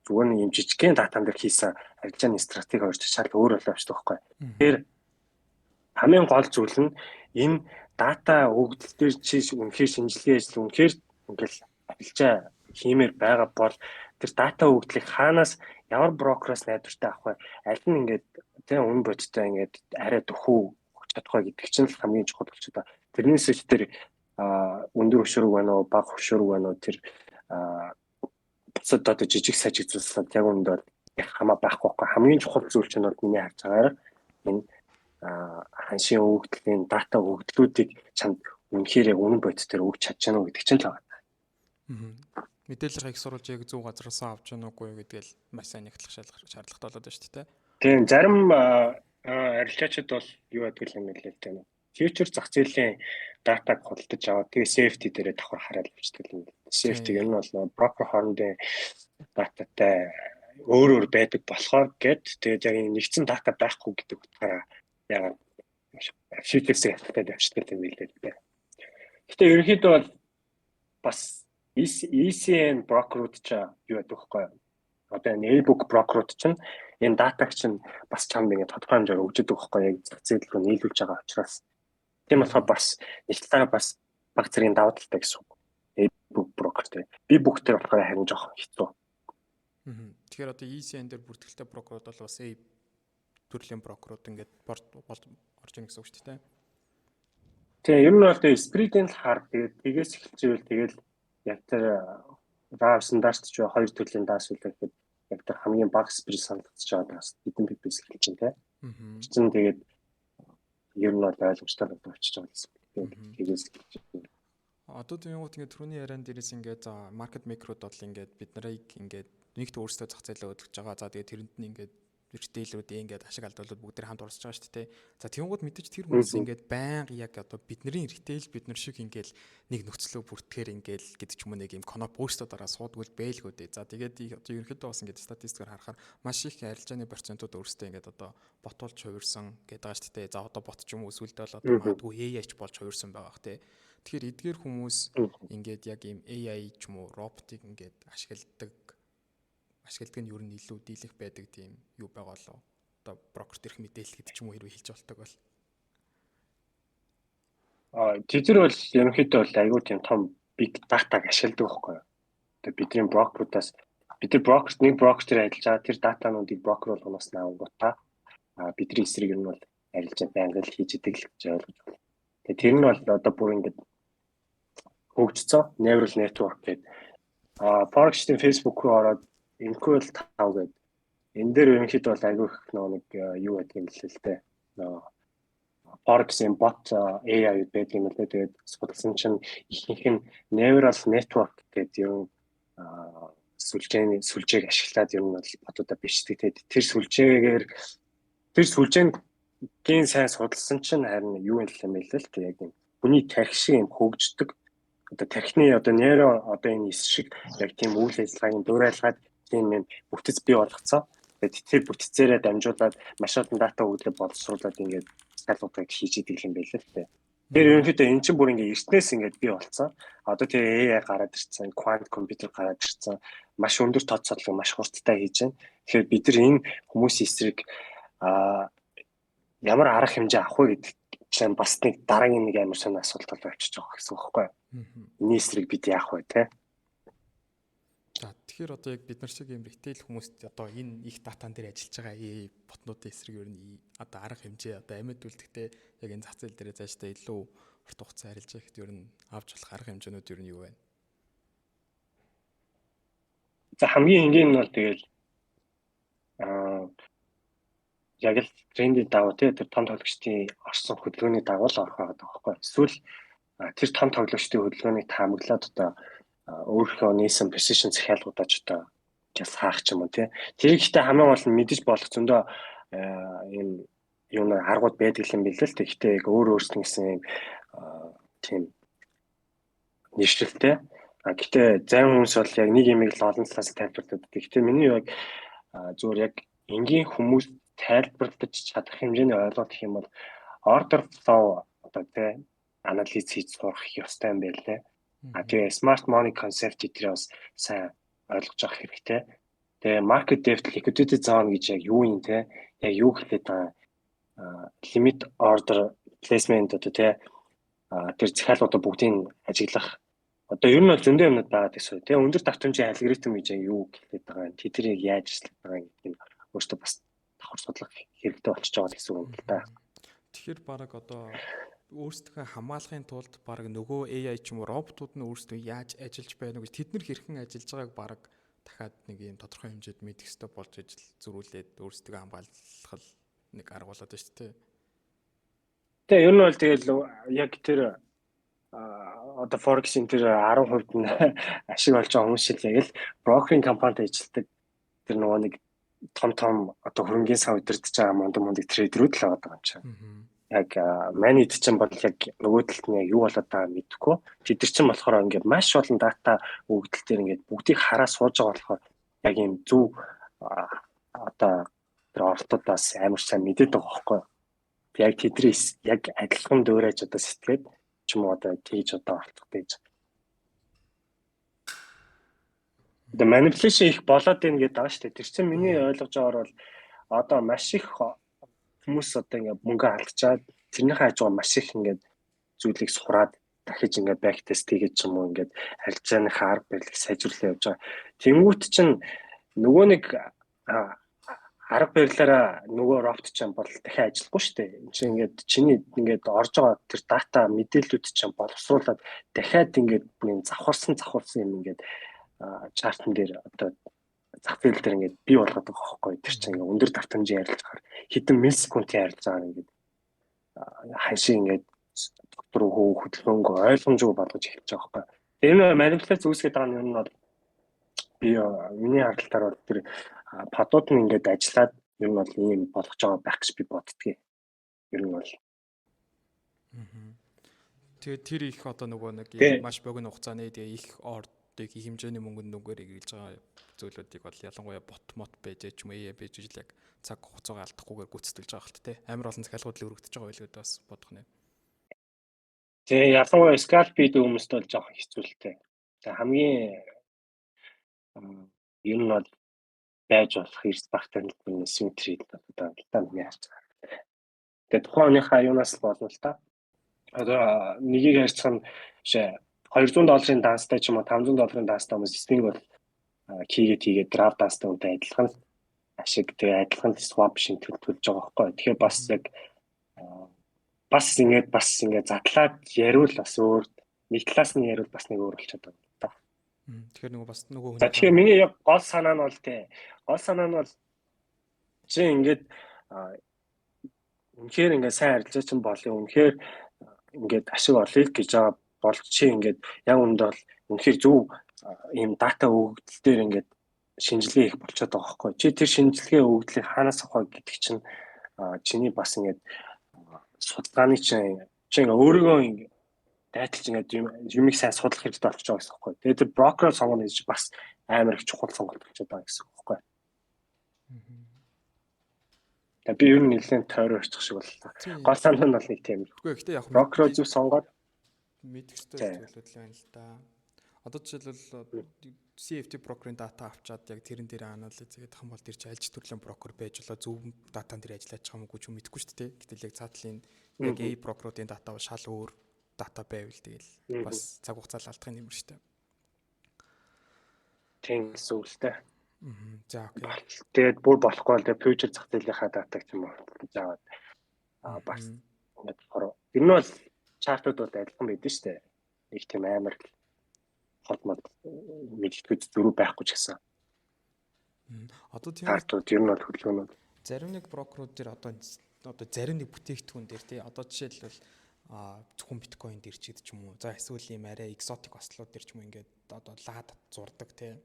зүгээр нэг юм жижигхэн датан дээр хийсэн арилжааны стратеги хоёр шал өөр болоо авчдаг байхгүй. Тэгэхээр хамгийн гол зүйл нь энэ дата өгөгдөл дээр чи үнэхээр шинжилгээ ажил, үнэхээр ингээл арилжаа хиймээр байгаа бол Тэр дата өгөгдлийг хаанаас, ямар брокероос найдвартай авах вэ? Аль нь ингээд тийм үнэ бодиттой, ингээд арай дөхөө өгч чадах вэ гэдэг чинь л хамгийн чухал болчиход байна. Тэрнээс биш тэр өндөр хөшүүрэг байна уу, бага хөшүүрэг байна уу, тэр бусад одоо жижиг сажиг зүйлсүүд яг үүндээ яг хамаа байхгүй байхгүй. Хамгийн чухал зүйл чинь бол миний харж байгаагаар энэ ханшийн өгөгдлийн дата өгөгдлүүдийг чамд үнэхээр яг үнэн бодит дээр өгч чадж байна уу гэдэг чинь л байна. Мэдээллийн их сурвалж яг зөв газараас авч байна уугүй юу гэдгээл маш сайн нэгтлэх шаардлагатай болоод байна шүү дээ. Тийм, зарим арилжаачид бол юу яадаг юм бэ лээ, тийм. Future зах зээлийн датаг худалдаж аваад, тэгээ CFD дээрээ давхар хараад явчихдаг юм. CFD ер нь бол брокер хоорондын дататай өөр өөр байдаг болохоор гэд, тэгээд яг энэ нэгдсэн дата байхгүй гэдэг утгаараа яг futures-ийг хатаад явчихдаг юм билээ л дээ. Гэтэ ерөнхийдөө бол бас ECN брокерууд ч юу яадаг вэ? Одоо энэ A-book брокерууд чинь энэ датаг чинь бас чамд ингээд тодорхой хэмжээгээр өгч өгдөг байхгүй, яг зах зээл рүү нийлүүлж байгаа учраас. Тийм болохоор бас нэг талаараа бас баг зэргийн давуу талтай гэсэн үг. A-book брокер дээр. B-book дээр болохоор харин жоохон хэцүү. Тэгэхээр одоо ECN дээр бүртгэлтэй брокерууд бол бас A төрлийн брокерууд ингээд орж ийн гэсэн үг шүү дээ. Тийм, ер нь бол тэгээ spread-ийн л хар, тэгээд тэгээс эхэлж ивэл тэгэл яг тэр RAW стандарт ч хоёр төрлийн даас үлээ гэхэд яг тэр хамгийн бага spread санагдаж байгаа даас хэдэн pip-ээс эхэлж байна те. Чинь тэгээд ер нь бол ойлгомжтой болчихж байгаа гэсэн. Тэгээд тэгээс эхэлж байна. Одоо тийм гут ингээд түрүүний яриан дээрээс ингээд за market maker-ууд бол ингээд бид нарыг ингээд нэгт өөрсдөө зах зээлээ хөдөлгөж байгаа. За, тэгээд тэрэнд нь ингээд retail-үүд ингээд ашиг алдуулаад бүгд тэр хамт оролцож байгаа шүү дээ. За, тэгэнгүүт мэдээж тэр хүмүүс ингээд байнга яг одоо бидний retail, бид нар шиг ингээд нэг нөхцлөө бүртгэхээр ингээд гэдэг ч юм уу, нэг юм кноп өөрсдөө дараа суудгүй бэлгүү дээ. За, тэгээд одоо ерөнхийдөө бас ингээд статистикээр харахаар маш их арилжааны процентууд өөрсдөө ингээд одоо bot болж хувирсан гэдэг байгаа шүү дээ. За, одоо бот ч юм уу, эсвэл одоо магадгүй AI ч болж хувирсан байгаа бах те. Тэгэхээр эдгээр хүмүүс ингээд яг ийм AI ч юм уу, роботыг ингээд ашигладаг нь ер нь илүү дийлэх байдаг тийм юу байгаа болов? Одоо брокер дээрх мэдээлэл гэдэг ч юм уу, хэрвээ хэлж болдог бол. А тэд нар бол ерөнхийдөө бол айгүй тийм том big data-г ашигладаг байхгүй юу? Тэгээ бидний брокеруудаас, бид нар брокерт, нэг брокер дээр ажиллаж байгаа тэр датануудыг брокер болгоноос авангуудаа бидний эсрэг ер нь бол арилжаа байнга л хийж идэг л гэж ойлгож байна. Тэгээ тэр нь бол одоо бүр ингээд хөгжсөн neural network гэдэг Forex-ийн Facebook руу ороод MQL5 гэдэг энэ дээр ерөнхийдөө бол айгүй их нөгөө нэг юу гэдэг юм бэлээ л дээ. Нөгөө Forex-ийн bot AI байдаг юм лээ. Тэгээд судалсан чинь ихэнх нь neural network гэдэг ер нь сүлжээний сүлжээг ашиглаад ер нь бол bot-уудаа бичдэг. Тэгээд тэр сүлжээний сайн судалсан чинь харин юу юм бэ лээ л дээ. Яг юм хүний тархи шиг юм хөгждөг. Одоо тархины одоо нейро одоо энэ эс шиг яг тийм үйл ажиллагааг дуурайлгаад тийм юм бүтэц бий болгоцсон. Тэгээд тэр бүтцээрээ дамжуулаад маш олон дата өгдлөө боловсруулад ингээд цалуудыг хийж идэг юм байл л дээ. Тэр ерөнхийдөө эн чинь бүр ингээд эртнээс ингээд бий болцсон. Одоо тэр AI гараад ирсэн, quant компьютер гараад ирсэн. Маш өндөр тооцоолол маш хурдтай хийж байна. Тэгэхээр бид нар энэ хүмүүсийн эсрэг ямар арга хэмжээ авах вэ гэдэг чинь бас нэг дараагийн нэг амар сонь асуулт болоо авчиж байгаа гэсэн үг байхгүй юу? Энэний эсрэг бид яах вэ те? За, тэгэхээр одоо яг бид нар шиг юм retail хүмүүст одоо энэ их датан дээр ажиллаж байгаа AI bot-нуудын эсрэг ер нь одоо арга хэмжээ, одоо амьд үлдэхдээ яг энэ зах зээл дээр цаашдаа илүү урт хугацаа арилж байхад ер нь авч болох арга хэмжээнүүд ер нь юу вэ? За, хамгийн энгийн нь бол тэгэл яг л трендийн дагуу тий, тэр том тоглогчдын орсон хөдөлгөөний дагуу л орох байгаа байхгүй. Эсвэл тэр том тоглогчдын хөдөлгөөнийг таамаглаад одоо өөрийнхөө нээсэн position захиалгуудаа ч одоо just хаах ч юм уу тий. Тэр ихтэй хамгийн гол нь мэдэж болох зөндөө юм юм аргууд байдаг юм билээ л. Гэхдээ яг өөр өөрсдөө гэсэн юм тийм нэршилтэй. А гэтээ зарим хүмүүс бол яг нэг юмыг л олон талаас тайлбарладаг. Гэхдээ миний яг зүгээр яг энгийн хүмүүс тайлбарлаж чадах хэмжээний ойлголт гэх юм бол order flow одоо тий анализ хийж сурах ёстой юм байна лээ. А тэгээ smart money concept эдрээ бас сайн ойлгож авах хэрэгтэй. Тэгээ market depth, liquidity zone гэж яг юу юм те, яг юу хэлээд байгаа, limit order placement одоо те, тэр захиалгуудаа бүгдийг ажиглах Одоо ер нь бол зөндөө юмнууд байгаа гэсэн. Тэгээ өндөр давтамжийн алгоритм гэж юу гэхэд байгаа юм. Тэднийг яаж ажилладаг байгаа гэдэг нь өөртөө бас давхар судлах хэрэгтэй болчихж байгаа гэсэн үг юм л да. Тэгэхээр баг одоо өөрсдийнхөө хамгаалахын тулд баг нөгөө AI ч юм уу роботууд нь өөрсдөө яаж ажиллаж байна вэ гэж тэд нар хэрхэн ажиллаж байгааг баг дахиад нэг юм тодорхой хэмжээд мэдэх ёстой болж ижил зөрүүлээд өөрсдөө хамгаалах нэг арга болоод байна шүү дээ. Тэгээ ер нь бол тэгэл яг тэр одоо Forex-ийн тэр 10% нь ашиг олж байгаа хүмүүс шил яг л брокерийн компанид ажилладаг тэр нөгөө нэг том том одоо хөрөнгөний сан удирдах байгаа мундаг мундаг трейдерүүд л байгаа юм чинь. Яг манид чинь бол яг нөгөө талд нь яг юу болоод байгааг мэдэхгүй. Тэд нар чинь болохоор ингээд маш олон дата өгөгдөл дээр ингээд бүгдийг хараа сууж байгаа болохоор яг юм зөв одоо тэр оролтуудаас амар сайн мэдээд байгаа байхгүй. Яг тэдний яг адилхан дуурайж одоо сэтгээд ч юм уу одоо тэгж одоо оролцох гэж. Одоо manipulation их болоод байна гэдэг байгаа шүү дээ. Тэр чинь миний ойлгож байгаагаар бол одоо маш их хүмүүс одоо ингээд мөнгө алдчихаад тэрнийхээ хажуугаар маш их ингээд зүйлийг сураад дахиж ингээд back test хийгээд ч юм уу ингээд арилжааныхаа арга барилыг сайжруулах явж байгаа. Тэнгүүт чинь нөгөө нэг арга барилаараа нөгөө робот ч юм бол дахиад ажиллахгүй шүү дээ. Энд чинь ингээд чиний ингээд орж байгаа тэр дата мэдээллүүд чинь боловсруулад дахиад ингээд бүр юм завхарсан юм ингээд чартн дээр одоо зах зээл дээр ингээд бий болгоод байгаа байхгүй. Тэр чинь ингээд өндөр давтамжийн арилжаагаар хэдэн миллисекундын арилжаагаар ингээд ханшийн ингээд доктор хөө хөдөлгөөнгөө ойлгомжгүй болгож эхэлж байгаа байхгүй. Энэ манипуляц үүсгээд байгаа нь юм бол би миний харалтаар бол тэр падууд нь ингээд ажиллаад ер нь бол ийм болгож байгаа байх гэж би боддгийг. Ер нь бол. Тэгээд тэр их одоо нөгөө нэг маш богино хугацааны тэгээ их ордыг их хэмжээний мөнгөнд нүгээр эргэлж байгаа зүйлүүдийг бол ялангуяа бот мот байж ч юм уу AI байж ижил яг цаг хугацаагаа алдахгүйгээр гүйцэтгэлж байгаа хэлт те. Амар олон захиалгууд л өргөдөж байгаа байлгүй бас бодох нэ. Тэгээ ялангуяа scalp хийдэг хүмүүст бол жоохон хэцүү л те. Тэгээ хамгийн ер нь бол байж болох эрс багтаа нэг symmetry одоо л та миний харж байгаа. Тэгээ тухайн хүнийхээ юунаас л болно л та. Одоо нэгийг харьцах нь 200 долларын данстай ч юм уу 500 долларын данстай хүмүүс swing бол хийгээд draw данстай хүнтэй адилхан ашиг тэгээ адилхан swap шинтгэл төлж байгаа байхгүй. Тэгэхээр бас яг бас ингээд задлаад яриул бас өөр нэг талаас нь яриул бас нэг өөр болчиход байгаа. Тэгэхээр нөгөө бас нөгөө хүн. Тэгэхээр миний яг гол санаа нь бол тий. Гол санаа нь бол чи ингээд үнэхээр ингээд сайн арилжаач болъё. Үнэхээр ингээд ашиг олъё гэж байгаа бол чи ингээд яг үүндээ бол үнэхээр зөв ийм дата өгөгдөл дээр ингээд шинжилгээ хийх болчиход байгаа байхгүй. Чи тэр шинжилгээ өгөгдлийг хаанаас авах вэ гэдэг чинь чиний бас ингээд судалгааны чинь чи ингээд өөрийгөө ингээд дайталж ингээд юмыг сайн судлах хэрэгтэй болчихж байгаа гэсэн үг байхгүй. Тэгээд тэр брокероо сонгоно гэж бас амар их чухал сонголт болчиход байгаа гэсэн үг байхгүй. Тэгээ би ер нь нэлээд тойроо очих шиг боллоо. Гол санаа нь бол нэг тийм. Үгүй гэхдээ яг брокероо зөв сонгоод мэдэх ёстой зүйлүүд л байна л да. Одоо жишээлбэл CFD брокерын дата авчаад яг тэрэн дээр анализ хийх юм бол тэр чинь аль ч төрлийн брокер байж болоо зөв датан дээр ажиллаж байгаа юм уу ч мэдэхгүй шүү дээ. Гэтэл яг цаатлын яг A брокеруудын дата бол шал өөр дата байвал тэгэл бас цаг хугацаа алдах юм шүү дээ. Тийм гэсэн үг л дээ. За окей. Тэгээд бүр болохгүй бол тэгээд future зах зээлийнхаа датаг ч юм уу гэж аваад бас ингээд болохоор ер нь бол чартууд бол адилхан байдэн шүү дээ. Нэг тийм амар хот мод мэдгэдэггүй зөрүү байхгүй ч гэсэн. Одоо тийм чартууд ер нь бол хөдөлгөөнүүд зарим нэг брокерууд дээр одоо зарим нэг бүтээгдэхүүн дээр тий одоо жишээлбэл зөвхөн биткойн дээр ч гэдэг ч юм уу. За эсвэл ийм арай экзотик ослууд дээр ч юм уу ингээд одоо лаад зурдаг тий.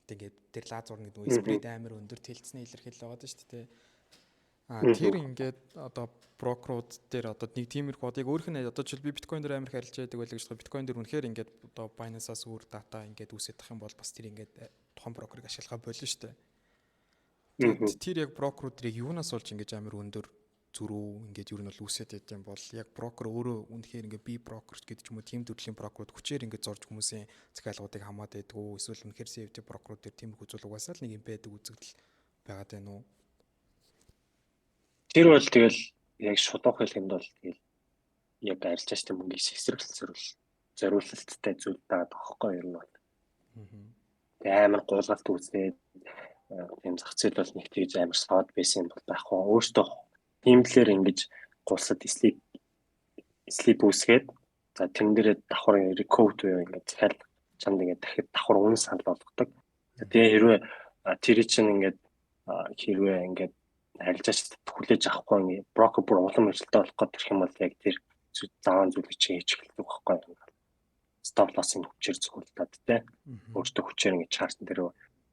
Тэгээд тэр лаад зурна гэдэг нь спред амар өндөр тэлцний илэрхийлэл байгаа даа шүү дээ. Тэр ингээд одоо брокерууд дээр одоо нэг тиймэрхүү одоо яг өөрөх нь одоо жишээл би биткойн дээр амар их арилж яадаг байлаа гэж бодоход биткойн дээр үнэхээр ингээд одоо Binance-аас өөр дата ингээд үүсэж тах юм бол бас тэр ингээд тухайн брокерыг ашиглахаа болно шүү дээ. Тэр яг брокерууд тэрийг юунаас болж ингэж амар өндөр зөрүү ингээд ер нь бол үүсээд байд юм бол яг брокер өөрөө үнэхээр ингээд би брокер гэдэг ч юм уу тийм төрлийн брокерууд хүчээр ингээд зорж хүмүүсийн захиалгуудыг хамаад байдгүй эсвэл үнэхээр CFD брокерууд дээр тиймэрхүү зүйл угаасаа л нэг юм байдаг үзэгдэл байгаад байна уу? Тэр бол тэгэл яг шудуух хэлэхэд бол тэгэл яг арилжаачтай мөнгийг эсрэг сэрүүл зориулалттай зүйл байгаа тоххой ер нь бол. Тэгээ амар гуулгалт үүсээд тийм зах зээл бол нэг тэгж амар соод байсан юм бол байхгүй. Өөртөө тиймлэр ингэж гулсад slip үүсгээд, за, тэрэн дээрээ давхар recover буюу ингээд захиал чамд ингээд дахид давхар үнэ санал болгодог. Тэгээ хэрвээ тэр чинь ингээд хэрвээ ингээд арилжаач хүлээж авахгүй, ингээд брокер бүр улам өрсөлдөөн болох гээд ирэх юм бол яг тэр заван зүйлийг чинь хийж эхэлдэг байхгүй. Stop loss-ын хүчээр зөвхөлдөөд те. Өөртөө хүчээр ингээд chart ан дээр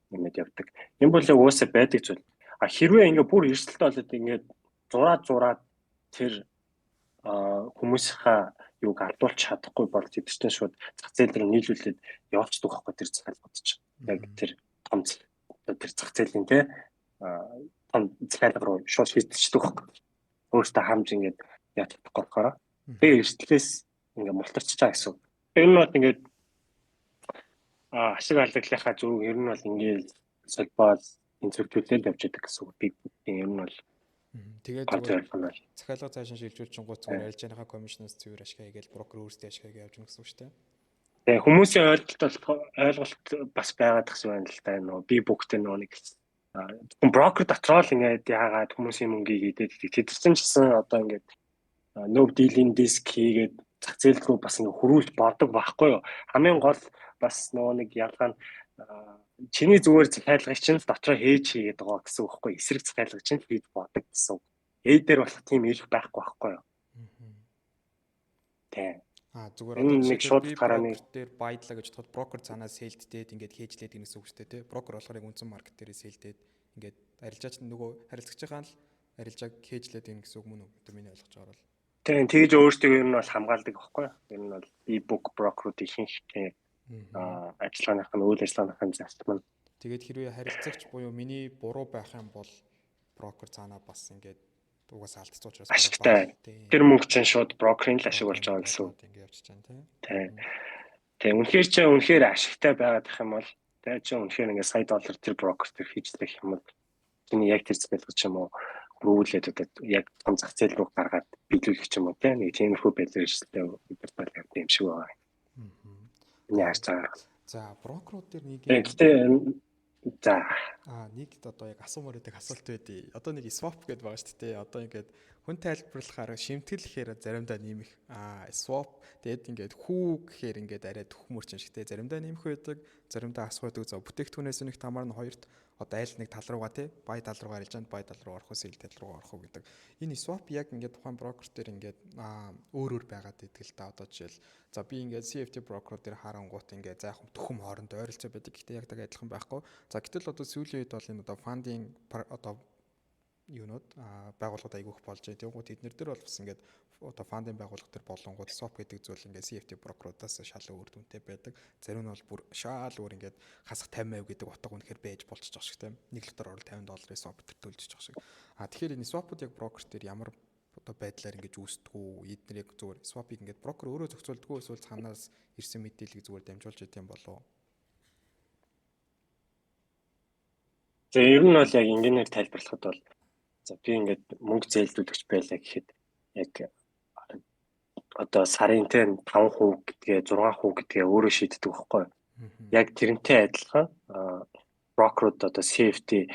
нэмээд явдаг. Энэ бол яг уусаа байдаг зүйл. А хэрвээ ингээд бүр эрсдэлтэй болоод ингээд зураад зураад тэр хүмүүсийнхаа юуг алдуулж чадахгүй бол тэд чинь шууд зах зээл рүү нийлүүлээд явуулчихдаг байхгүй, тэр захиалгууд чинь. Яг тэр том тэр зах зээлийн те том захиалга руу шууд шийдчихдэг байхгүй. Өөртөө хамж ингээд яаж чадахгүй болохоор тэгээ эрсдлээс ингээд мултарч байгаа гэсэн. Энэ нь бол ингээд ашиг алдагдлынхаа зөв ер нь бол ингээд холбоол тэнцвэржүүлэл явж байдаг гэсэн үг. Би ер нь бол Тэгээд зүгээр захиалга цаашаа шилжүүлчихэнгуут зүгээр арилжааныхаа commission-аас цэвэр ашиг хийгээл, брокер өөрсдөө ашиг хийгээ явж гэсэн үг шүү дээ. Тэгээ хүмүүсийн ойлголт бол ойлголт бас байгаад тахсан байна л да. Нөгөө би бүгдээ нөгөө нэг зөвхөн брокер дотроо л ингээд яагаад хүмүүсийн мөнгийг идээд, тэд чинь ч гэсэн одоо ингээд no dealing desk хийгээд зах зээл рүү бас ингээд хөрвүүлж бодог байхгүй юу. Хамгийн гол бас нөгөө нэг ялгаа нь чиний зүгээр захиалгыг чинь дотроо хээж хийгээд байгаа гэсэн үг байхгүй, эсрэг захиалгыг чинь хийж бодог гэсэн. A дээр болох тийм эрх байхгүй байхгүй юу. Тэ. А зүгээр одоо нэг шууд гарааны дээр buy-длаа гэж бодоход брокер цаанаа sell-дээд ингээд hedge-лээд гэсэн үг шүү дээ, тий. Брокер болохоор яг үндсэн market дээр sell-дээд, ингээд арилжаач нөгөө харилцагчийн л арилжааг hedge-лээд гин гэсэн үг мөн үү? Тэр миний ойлгож байгаа бол. Тийм, тэгж өөртөө ер нь бол хамгаалдаг байхгүй юу? Ер нь бол e-book брокерууд ихэнх тийм ажиллагааных нь, үйл ажиллагааных нь зарчим нь. Тэгээд хэрвээ харилцагч буюу миний буруу байх юм бол брокер цаанаа бас ингээд угаасаа алдсан учраас ашигтай. Тэр мөнгө чинь шууд брокерын л ашиг болж байгаа гэсэн үг. Ингээд явчихж байгаа, тийм. Тийм. Тийм, үнэхээр чи үнэхээр ашигтай байгаад их юм бол тэ чи үнэхээр ингээд сая доллар тэр брокер тэр хийжлэх юм бол чиний яг тэр захиалга ч юм уу хөрвүүлээд одоо яг том зах зээл рүү гаргаад биелүүлэх ч юм уу, тийм, нэг тиймэрхүү байдлаар эрсдэлтэй удирдал явдаг юм шиг байгаа. Миний харж байгаа. За, брокерууд дээр нэг Гэтэ за. Аа, нэг одоо яг асуумаар байдаг асуулт байдیں۔ Одоо нэг swap гэдээ байгаа шүү дээ. Одоо ингээд хүн тайлбарлахаар шимтгэл гэхээр заримдаа нэмэх. Аа, swap тэгээд ингээд хүү гэхээр ингээд арай төхмөрч юм шиг те. Заримдаа нэмэх байдаг, заримдаа асах байдаг. За, бүтээгдэхүүнээс нэг тамаар нь хоёрт одоо аль нэг тал руугаа те, buy тал руугаа арилжаанд buy тал руу орох уу, sell тал руугаа орох уу гэдэг. Энэ swap яг ингээд тухайн брокер дээр ингээд өөр өөр байгаад идэг л та. Одоо жишээл, за, би ингээд CFD брокерууд дээр харангуут ингээд за яг төхөм хоорондоо ойролцоо байдаг. Гэхдээ яг так адилхан байхгүй. За, гэтэл одоо сүүлийн үед бол энэ одоо funding одоо юунууд байгууллагууд айгүйх болж байна. Тэгвэл тэднэр дээр бол бас ингээд одоо funding байгууллага дээр болонгууд swap гэдэг зүйл ингээд CFD брокеруудаас шал өөр дүнтэй байдаг. Зарим нь бол бүр шал өөр, ингээд хасах 50% гэдэг утга үнэхээр байж болчих жоох шиг тийм. Нэг лотоор орол 50 долларын swap төр төлжиж жоох шиг. А тэгэхээр энэ swap-ууд яг брокер дээр ямар одоо байдлаар ингэж үүсдэг үү? Эдгээр яг зүгээр swap-ыг ингээд брокер өөрөө зохицуулдаг уу, эсвэл цаанаас ирсэн мэдээллийг зүгээр дамжуулж идэм болов уу? За, ер нь бол яг ингээнээр тайлбарлахад бол, за, би ингээд мөнгө зээлдүүлэгч байлаа гэхэд яг одоо сарын те 5% гэдгээ, 6% гэдгээ өөрөө шийддэг байхгүй. Яг тэрнтэй адилхан брокерууд одоо CFD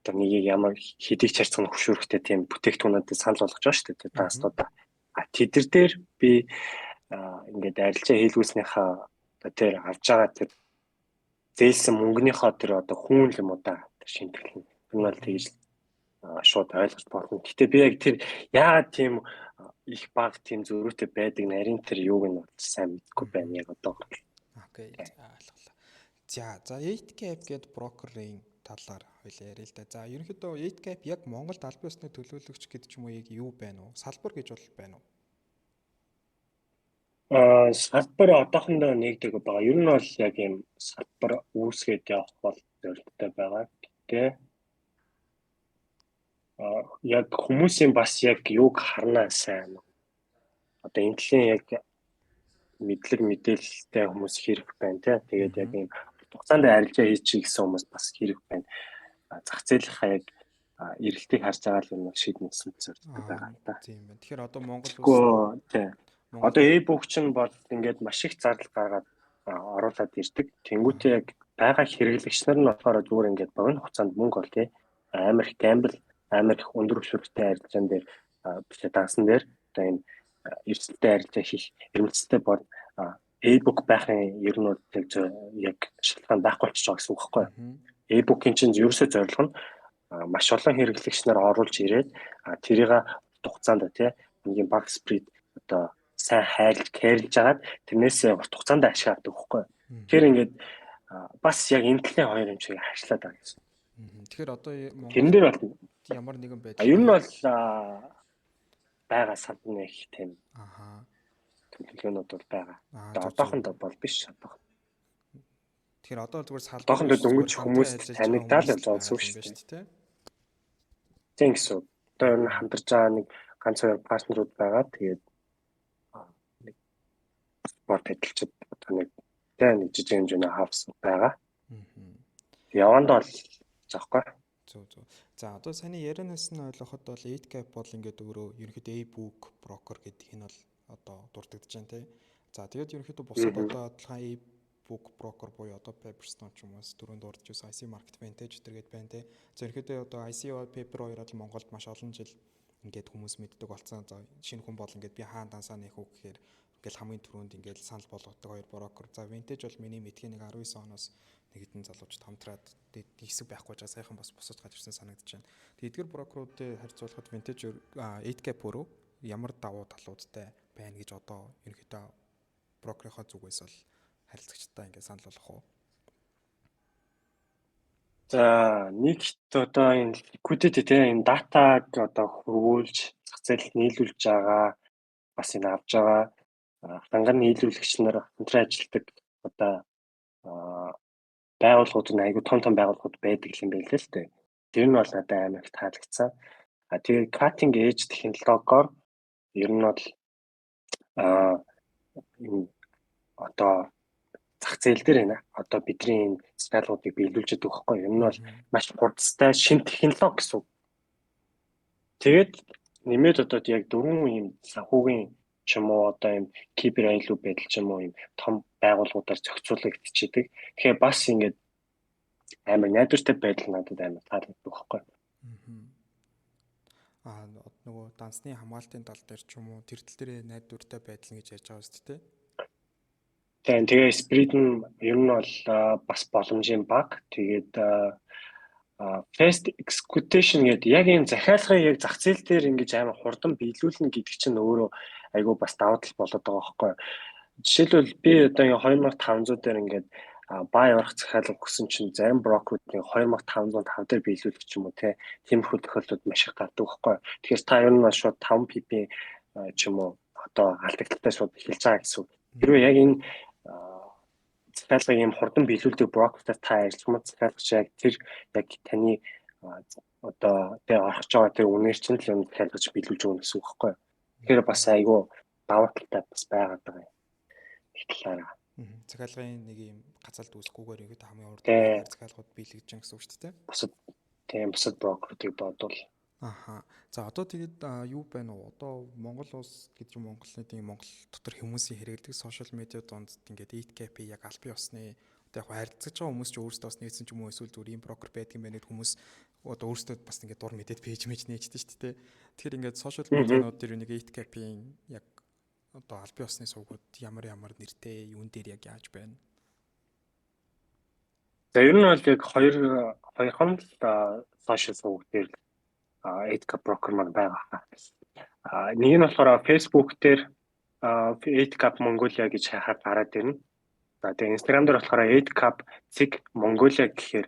одоо нэгийг ямар хэдийг чарцах нь хөшүүрэгтэй тийм бүтээгдэхүүнүүдийг санал болгож байгаа шүү дээ данстуудаа. А тэдэр дээр би ингээд арилжаа хийлгүүлснийхаа тэр авж байгаа тэр зээлсэн мөнгөнийхөө тэр одоо хүүн л юм уу да, тэр шимтгэл нь. Энэ бол тэгж шууд ойлгож болно. Гэтэ би яг тэр яагаад тийм их бага тийм зөрүүтэй байдаг нарийн тэр юуг нь бол сайн мэдэхгүй байна яг одоо. Okay, ойлголоо. За, 8cap гэдэг брокерийн талаар хоёлаа яриа л да. За, ерөнхийдөө 8cap яг Монголд аль биесны төлөөлөгч гэдэг ч юм уу, яг юу байна уу? Салбар гэж бол байна уу? Аа, салбар одоохондоо нэгдэг байгаа. Ер нь бол яг ийм салбар үүсгээд явах бол зорилготой байгаа. Гэтэ яг хүмүүсийн бас яг юуг харнаа сайн. Одоо энэ төрлийн яг мэдлэг мэдээлэлтэй хүмүүс хэрэг байна те. Тэгээд яг ийм хугацаанд арилжаа хийчих гэсэн хүмүүс бас хэрэг байна. Зах зээлийнхаа яг эрэлтийг харж байгаа л юм шийднэ гэсэн зорилготой байгаа л да. Тийм байна. Тэгэхээр одоо Монгол улс тий. Одоо e-book чинь бол ингээд маш их зардал гаргаад оруулаад ирдэг. Тэнгүүтээ яг байгаа хэрэглэгч нар нь болохоор зүгээр ингээд богино хугацаанд мөнгө ол тий. Амар их gamble, амар их өндөр өсвөртэй арилжаан дээр биш дансан дээр одоо энэ эрсдэлтэй арилжаа хийх эрмэлзэлтэй бол e-book байхын ер нь бол яг шалтгаан байхгүй болчихж байгаа гэсэн үг байхгүй юу? E-book-ийн чинь ерөөсөө зорилго нь маш олон хэрэглэгч нар оруулж ирээд тэрийг урт хугацаанд тий хамгийн бага spread одоо сайн хайрлж, carry-лж агаад тэрнээсээ урт хугацаанд ашиг авдаг байхгүй. Тэгэхээр ингээд бас яг энэ талын хоёр юм шиг харьцлаад байгаа гэсэн. Тэгэхээр одоо тэрэн дээр бол ямар нэгэн байдал ер нь бол байгаа санд нэг тийм төлөвлөгөөнүүд бол байгаа. Одоохондоо бол биш одоох. Тэгэхээр одоо зүгээр салбар одоохондоо дөнгөж хүмүүс танигдаал явж байгаа гэсэн үг шүү дээ. Тийм гэсэн. Одоо ер нь хамтарч байгаа нэг ганц хоёр партнерууд байгаа. Тэгээд нэг спорт хөдөлчд одоо нэг тэ нэг жижиг хэмжээний house байгаа. Явандаа бол заахгүй. Зөв зөв. За, одоо саяны ярианаас нь ойлгоход бол 8cap бол ингээд өөрөө ерөнхийдөө e-book broker гэдгийг нь бол одоо дурддагдж байна те. За, тэгээд ерөнхийдөө бусад одоо адилхан e-book broker буюу одоо Pepperstone ч юм уу түрүүнд дурдж байсан IC Market, Vantage гэдэг байна те. За, ерөнхийдөө одоо IC, Pepper хоёроо л Монголд маш олон жил ингээд хүмүүс мэддэг болсон. За, шинэ хүн бол ингээд би хаан дансаа нэх үү гэхээр ингээл хамгийн түрүүнд ингээл санал болгодог хоёр брокер. За, Vantage бол миний мэдхийн нэг 19 оноос нэг хэдэн залуучууд хамтраад хэсэг байхгүй жаа сайхан бас босож гарч ирсэн санагдаж байна. Тэгээд эдгэр брокеруудыг харьцуулахад Vantage 8cap өөрөө ямар давуу талуудтай байна гэж одоо ерөнхийдөө брокерийнхаа зүгээс бол харилцагчдаа ингээд санал болгох уу? За, нэгт одоо энэ liquidity те, энэ датаг одоо хөрвүүлж зах зээлд нийлүүлж байгаа, бас энэ авж байгаа ханган нийлүүлэгч нар, хамтран ажилладаг одоо байгууллагууд нь айгүй том том байгууллагууд байдаг юм байна л дээ. Тэр нь бол надад амар их таалагдсан. А тэгээ cutting edge технологиор ер нь бол энэ одоо зах зээл дээр байна. Одоо бидний энэ захиалгуудыг биелүүлж өгөх байхгүй. Ер нь бол маш хурдтай шинэ технологи гэсэн үг. Тэгээд нэмээд одоо яг дөрвөн ийм санхүүгийн ч юм уу, одоо ийм кибер аюулгүй байдал ч юм уу, ийм том байгууллагуудаар зохицуулагдчихэдэг. Тэгэхээр бас ингээд амар найдвартай байдал надад амар таалагддаг байхгүй. Аа, нөгөө дансны хамгаалтын тал дээр ч юм уу, тэр тал дээр найдвартай байдал гэж ярьж байгаа үст тэ. Тийм, тэгээ spread нь ер нь бол бас боломжийн баг. Тэгээд fast execution гэдэг яг энэ захиалгын яг зах зээл дээр ингэж амар хурдан биелүүлнэ гэдэг чинь өөрөө айгүй бас давуу тал болоод байгаа байхгүй. Жишээлбэл, би одоо ингээ 2500 дээр ингээд buy орох захиалга өгсөн чинь зарим брокеруудын 2505 дээр биелүүлэх ч юм уу те, тиймэрхүү тохиолдлууд маш их гардаг байхгүй. Тэгэхээр та ер нь бол шууд 5 pip ч юм уу одоо алдагдaltaй шууд эхэлж байгаа гэсэн үг. Хэрвээ яг энэ захиалгыг ийм хурдан биелүүлдэг брокертай та ажиллах юм, захиалгач яг тэр яг таны одоо тэг орох байгаа тэр үнээр чинь л юм захиалгаж биелүүлж өгнө гэсэн үг байхгүй. Тэгэхээр бас айгүй давуу талтай бас байгаад байгаа юм. Их талаараа. Захиалгын нэг юм гацаалд үүсэхгүйгээр ихэд хамгийн урд захиалгууд биелэгдэж байгаа гэсэн үг шүү дээ. Бусад, тийм, бусад брокеруудыг бодвол. Аха. За, одоо тэгээд юу байна уу? Одоо Монгол улс гэдэг юм, Монголын тийм Монгол дотор хүмүүсийн хэрэглэдэг social media донд ингээд 8cap яг албан ёсны одоо яг харилцаж байгаа хүмүүс ч өөрсдөө бас нээсэн ч юм уу, эсвэл зүгээр ийм брокер байдаг юм байна гэд хүмүүс одоо өөрсдөө бас ингээд дур мэдээд page мэж нээждэг шүү дээ. Тэгэхээр ингээд social media-нууд дээр нэг 8cap-ийн яг одоо албан ёсны сувгууд ямар ямар нэртэй, юун дээр яг яаж байна? За, ер нь бол яг хоёр хоёрхон л social сувг дээр 8cap broker маань байгаа. А нэг нь болохоор Facebook дээр 8cap Mongolia гэж хайхаар гараад ирнэ. За, тэгээ Instagram дээр болохоор 8cap цэг Mongolia гэхээр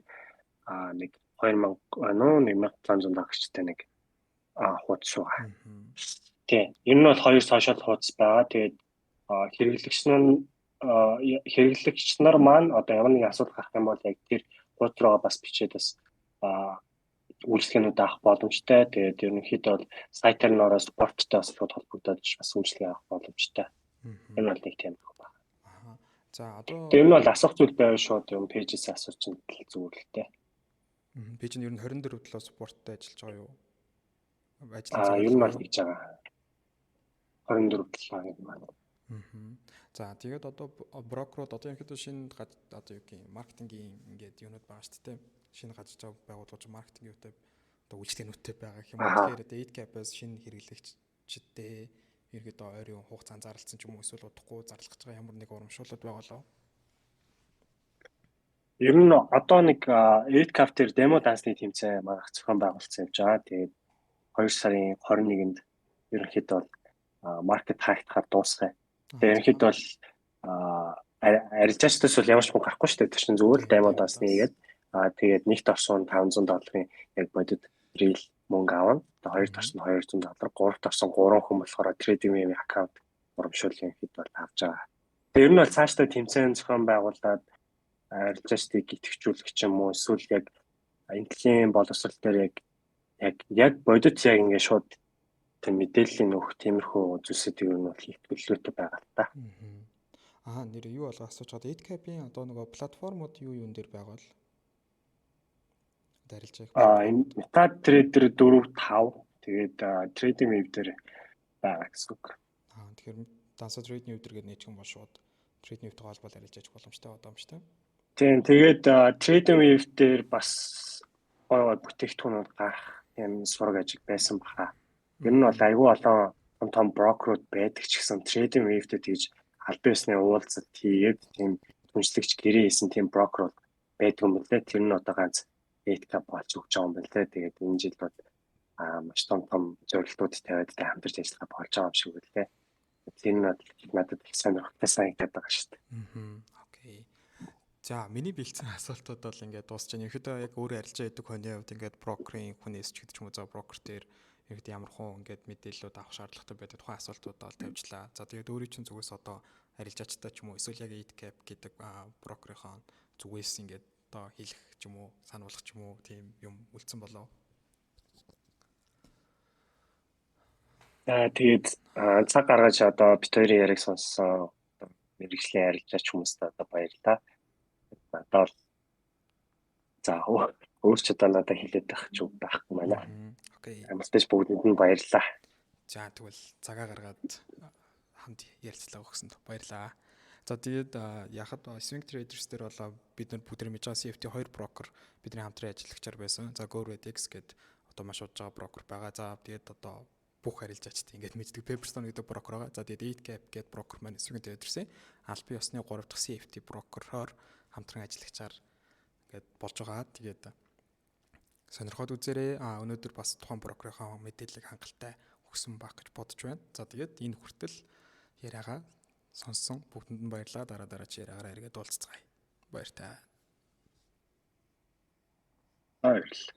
нэг 2000 нөө 1700 дагагчтай нэг хуудас байгаа. Тийм. Ер нь бол хоёр social хуудас байгаа. Тэгээд хэрэглэгч нар маань одоо ямар нэгэн асуудал гарах юм бол яг тэр хуудас руугаа бас бичээд бас үйлчилгээнүүд авах боломжтой. Тэгээд ерөнхийдөө бол сайтаар нь ороод support-той бас шууд холбогдоод бас үйлчилгээ авах боломжтой. Энэ бол нэг тийм байна. За, одоо Тэр нь бол асуух зүйл байвал шууд юм page-ээс асуух чинь зүгээр л дээ. Page нь ер нь 24/7 support-той ажиллаж байгаа юу? Ажлын цаг. Ер нь бол хийж байгаа. 24 7 хоног маань. За, тэгээд одоо брокерууд одоо ерөнхийдөө шинэ одоо юу гэх юм, маркетингийн ингээд юунууд байгаа шүү дээ. Шинэ газар байгууллагууд маркетингийн юутай, одоо үйлчлэгнүүдтэй байгаа гэх юм уу. Тэгэхээр одоо 8cap-аас шинэ хэрэглэгчдээ ерөнхийдөө ойрын хугацаанд зарласан ч юм уу, эсвэл удахгүй зарлах гэж байгаа ямар нэг урамшууллууд байгаа болов? Ер нь одоо нэг 8cap дээр демо дансны тэмцээн манайх зохион байгуулсан явж байгаа. Тэгээд 2 сарын 21-нд ерөнхийдөө бол market хаагдахаар дуусгая. Тэгээд ерөнхийдөө бол арилжаачдаас бол ямар ч мөнгө гарахгүй шүү дээ. Тэр чинь зүгээр л демо дансны хийгээд, тэгээд нэгт орсон 500 долларын яг бодит real мөнгө авна. Тэгээд хоёрт орсон 200 доллар, гуравт орсон 3 хүн болохоор trading аккаунт урамшууллын хэд бол авч байгаа. Тэгээд ер нь бол цаашдаа тэмцээн зохион байгуулад арилжаачдыг идэвхжүүлэх ч юм уу, эсвэл яг энэ төрлийн боловсрол дээр яг бодит яг ингээд шууд тэг мэдээллийн өгөх тиймэрхүү зүйлсүүд ер нь бол хийх төлөвлөгөөтэй байгаа л та. Аа, нэр юу болоо асууж байгаа. 8cap-ийн одоо нөгөө платформуд юу юун дээр байгаа бол арилжаа? Энэ MetaTrader 4 5, тэгээд TradingView дээр байгаа гэсэн үг. Тэгэхээр дансаа TradingView дээр гээд нээчих юм бол шууд TradingView-тэйг холбоол арилжаач боломжтой одоо юм шүү дээ. Тийм, тэгээд TradingView дээр бас гой гой бүтээгдэхүүнүүд гарах юм сураг ажиг байсан баха. Ер нь бол айгүй олон том том брокерууд байдаг ч гэсэн TradingView дээр тэгж албан ёсны уулзалт хийгээд, тийм түншлэгч гэрээ хийсэн тийм брокер бол байдаг юм лээ. Тэр нь одоо ганц 8cap болж өгч байгаа юм байна лээ. Тэгээд энэ жил бол маш том том зорилтууд тавиад тэ хамтарч ажиллах болж байгаа юм шиг үлээ. Тэр нь бол надад их сонирхолтой санагдаад байгаа шүү дээ. Okay. За, миний бэлдсэн асуултууд бол ингээд дуусч байна. Ерөнхийдөө яг өөрөө арилжаа хийдэг хүний хувьд ингээд брокерийн хүнээс ч гэдэг ч юм уу, за, брокер дээр ерөнхийдөө ямар хуу ингээд мэдээллүүд авах шаардлагатай байдаг тухайн асуултууд бол тавьжлаа. За, тэгээд өөрийн чинь зүгээс одоо арилжаачтай ч юм уу, эсвэл яг 8cap гэдэг брокерийнхаа зүгээс ингээд одоо хэлэх ч юм уу, сануулгах ч юм уу, тийм юм үлдсэн болов? За, тэгээд цаг гаргаж одоо бит хоёрын яриаг сонссон мэргэжлийн арилжаач хүмүүст одоо баярлалаа. Надад бол за, өөр ч одоо надад хэлээд байх ч үг байхгүй байна. Okay. Ямар ч бүгдэнд нь баярлалаа. За, тэгвэл цагаа гаргаад хамт ярилцлага өгсөнд баярлалаа. За, тэгээд яхад Swing Traders дээр бол бид нар бүгд мэдж байгаа CFD 2 брокер бидний хамтран ажиллагчаар байсан. За, GoRedX гэдэг одоо маш удаж байгаа брокер байгаа. За, тэгээд одоо бүх арилжаачд ингээд мэддэг Pepperstone гэдэг брокер байгаа. За, тэгээд 8cap гэдэг брокер маань Swing Traders-ийн албан ёсны 3 дахь CFD брокероор хамтран ажиллагчаар ингээд болж байгаа. Тэгээд сонирхоод үзээрэй. Өнөөдөр бас тухайн брокерийнхаа мэдээллийг хангалттай өгсөн байх гэж бодож байна. За, тэгээд энэ хүртэл яриагаа сонссон бүгдэнд нь баярлалаа. Дараа дараа чи яриагаараа эргээд уулзцгаая. Баяртай. Баярлалаа.